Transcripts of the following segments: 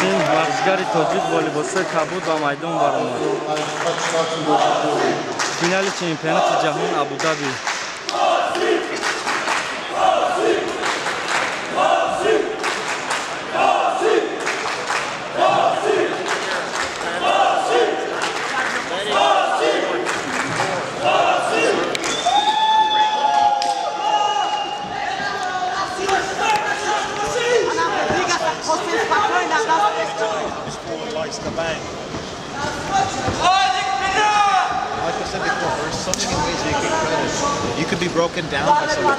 Қосим варзишгари тоҷик бо либосҳои кабуд ба майдон баромад. Финали чемпионати ҷаҳон Абудаби. Likes to bang. Like I said before, there's so many ways you can credit. You could be broken down by someone.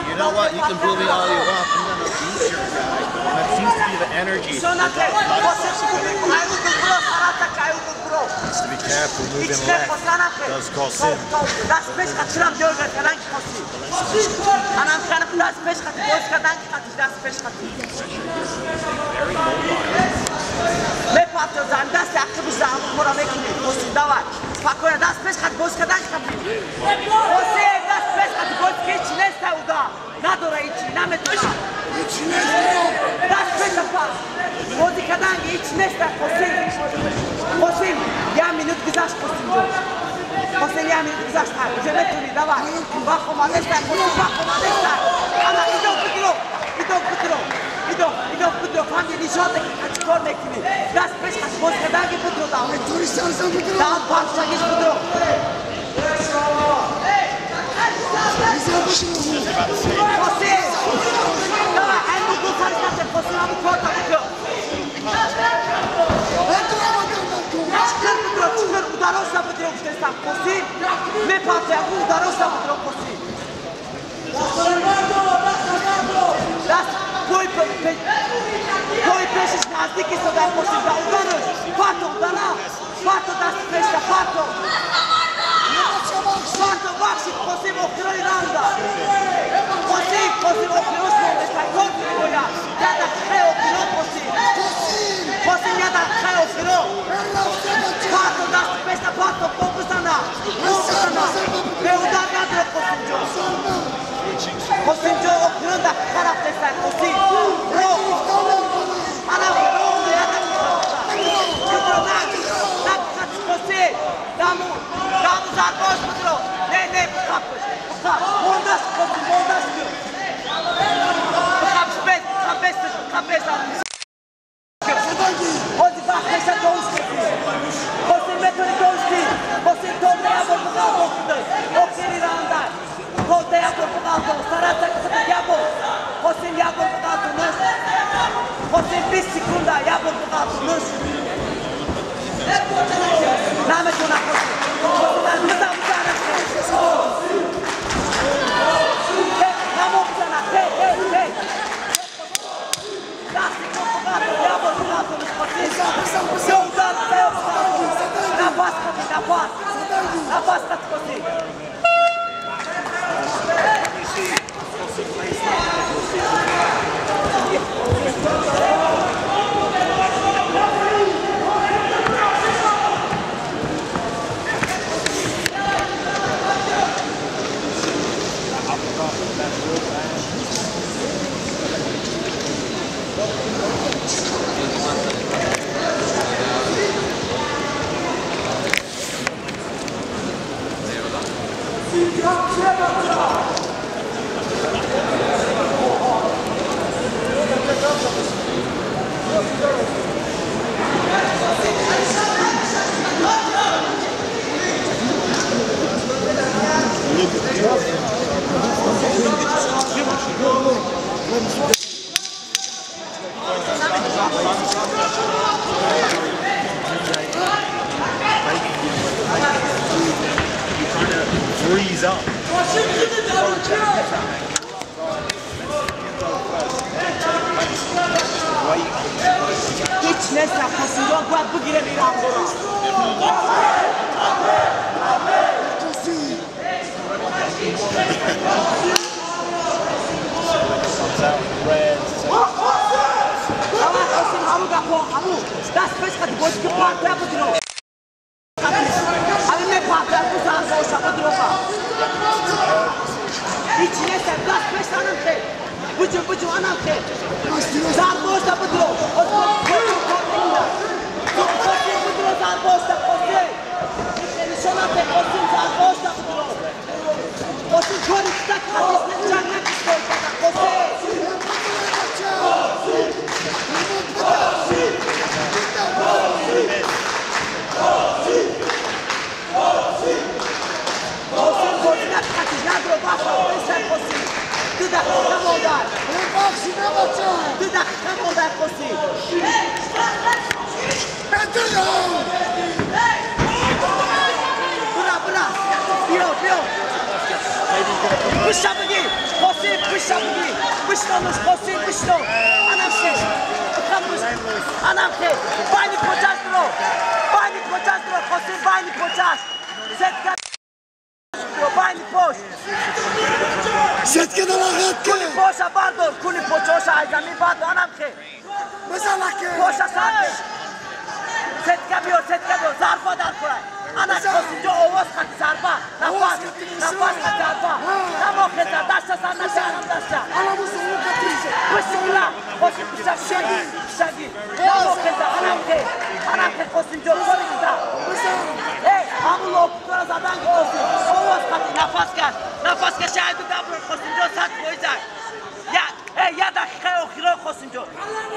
You know what? You can bully all you want. I'm gonna beat your guy. And that seems to be the energy. Needs to be careful moving left. Does Qosim. Very mobile. Freeze up. Бучум, анам хе. Зарбошта будро. Қосим будро зарбошта, Қосим. Нишонате Қосим зарбошта будро. Қосим кори так хадис чанг накистой Қосим. Қосим бозинак хатиш надро баха, бесар Қосим. 2 дақиқа модар. 2 дақиқа модар Қосим. Бура, бура. Биё, биё. Пуша бигӣ. Қосим, пуша бигӣ. Бишнонуш, Қосим, бишнон. Анам ше. Анам хе. Байни почаш дро. Байни почаш дро, Қосим, байни почаш. Сетка байни пош. Сетка далағат ке. Куни поша бардор, куни почоша ай замин бардор, анам хе. Мазалаке. Поша сар. Сетка биё, сетка биё, зарба дар курай. Ана Қосим ҷо овоз хати зарба. Нафас, нафас хати зарба. Намохеза, даста сар наша, анам даста. Пишикла, Қосим пишаги, пишаги. Намохеза, анам хе. Анам хе Қосим ҷо корикта. Эй, ҳамун лопутора задан ки Қосим. Овоз хати нафас каш. Нафас каш айду дабро Қосим ҷо 100%. Я, эй, я дақиқаи охиро Қосим ҷо.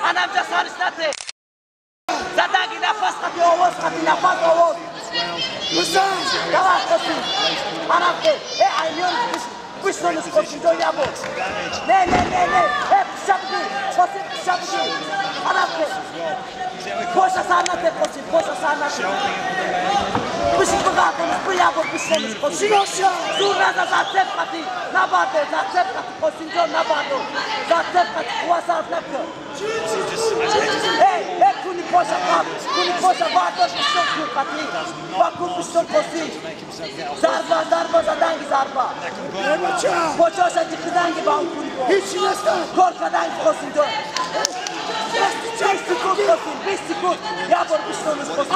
Анам ҷа сариш нате. Задаги нафас хати овоз хати нафас овоз. Давай Қосим. Анам хе. Эй, аймиён бишнонуш Қосим ҷо ябо. Не, не, не, не. Эй, пиша бигӣ. Қосим пиша бигӣ. Анам хе. Поша сар нате Қосим, поша сар нате. Бишин бигардонуш, биябо бишнонуш Қосим. Зур наза зацеп хати. Набардор, зацеп хати Қосим ҷо набардор. Зацеп хати қувва сарф накун. Эй, эй, куни поша қаб, куни поша бардош бишнон кун хати. Ба кун бишнон Қосим. Зарба, зарба заданги зарба. Почоша ҷиқиданги ба он куни пош. Кор каданги Қосим ҷо. 20 секунд Қосим, 20 секунд. Я бор бишнонуш Қосим.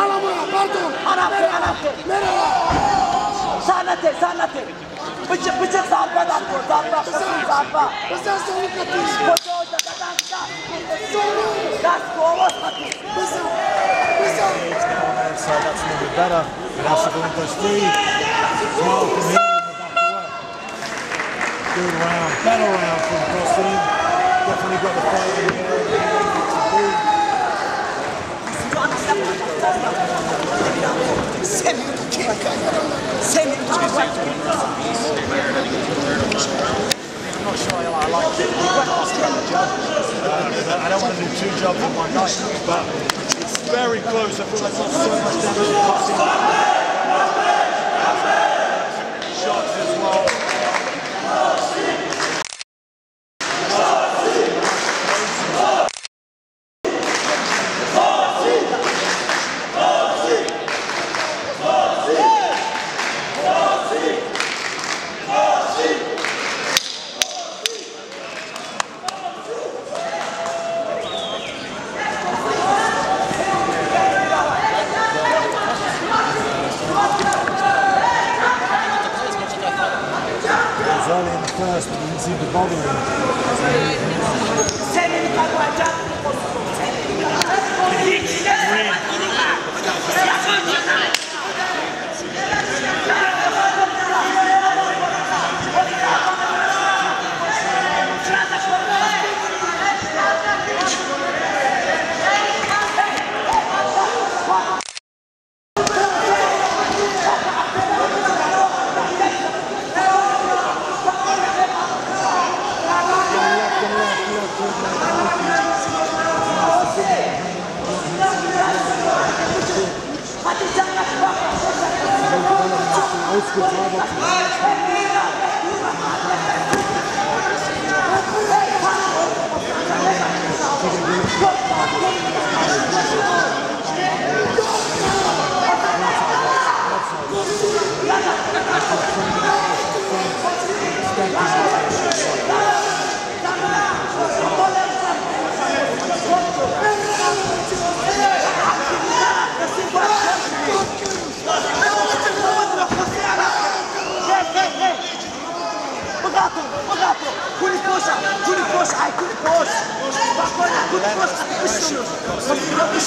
Анам хе, анам хе. Сар нате, сар нате. Бичиқ, бичиқ зарба дар кун, зарба, Қосим, зарба. Почоша заданги даст кун Қосим. Даст кун, овоз хати. It's now on the outside, that's a little bit better. But also going plus 3. Smile from here in the back away. Good round, better round from Qasim. Definitely got the fight in the air that he wanted it to be. I'm not sure I like it. Asking the judge. I don't want to do 2 jobs in one night, but it's very close. I feel like not so much damage to Qasim. Shots as well. Early in the first, but didn't seem to bother him. Old school drive up. Hey, hey, hey! Relentless aggression from Qosimbek.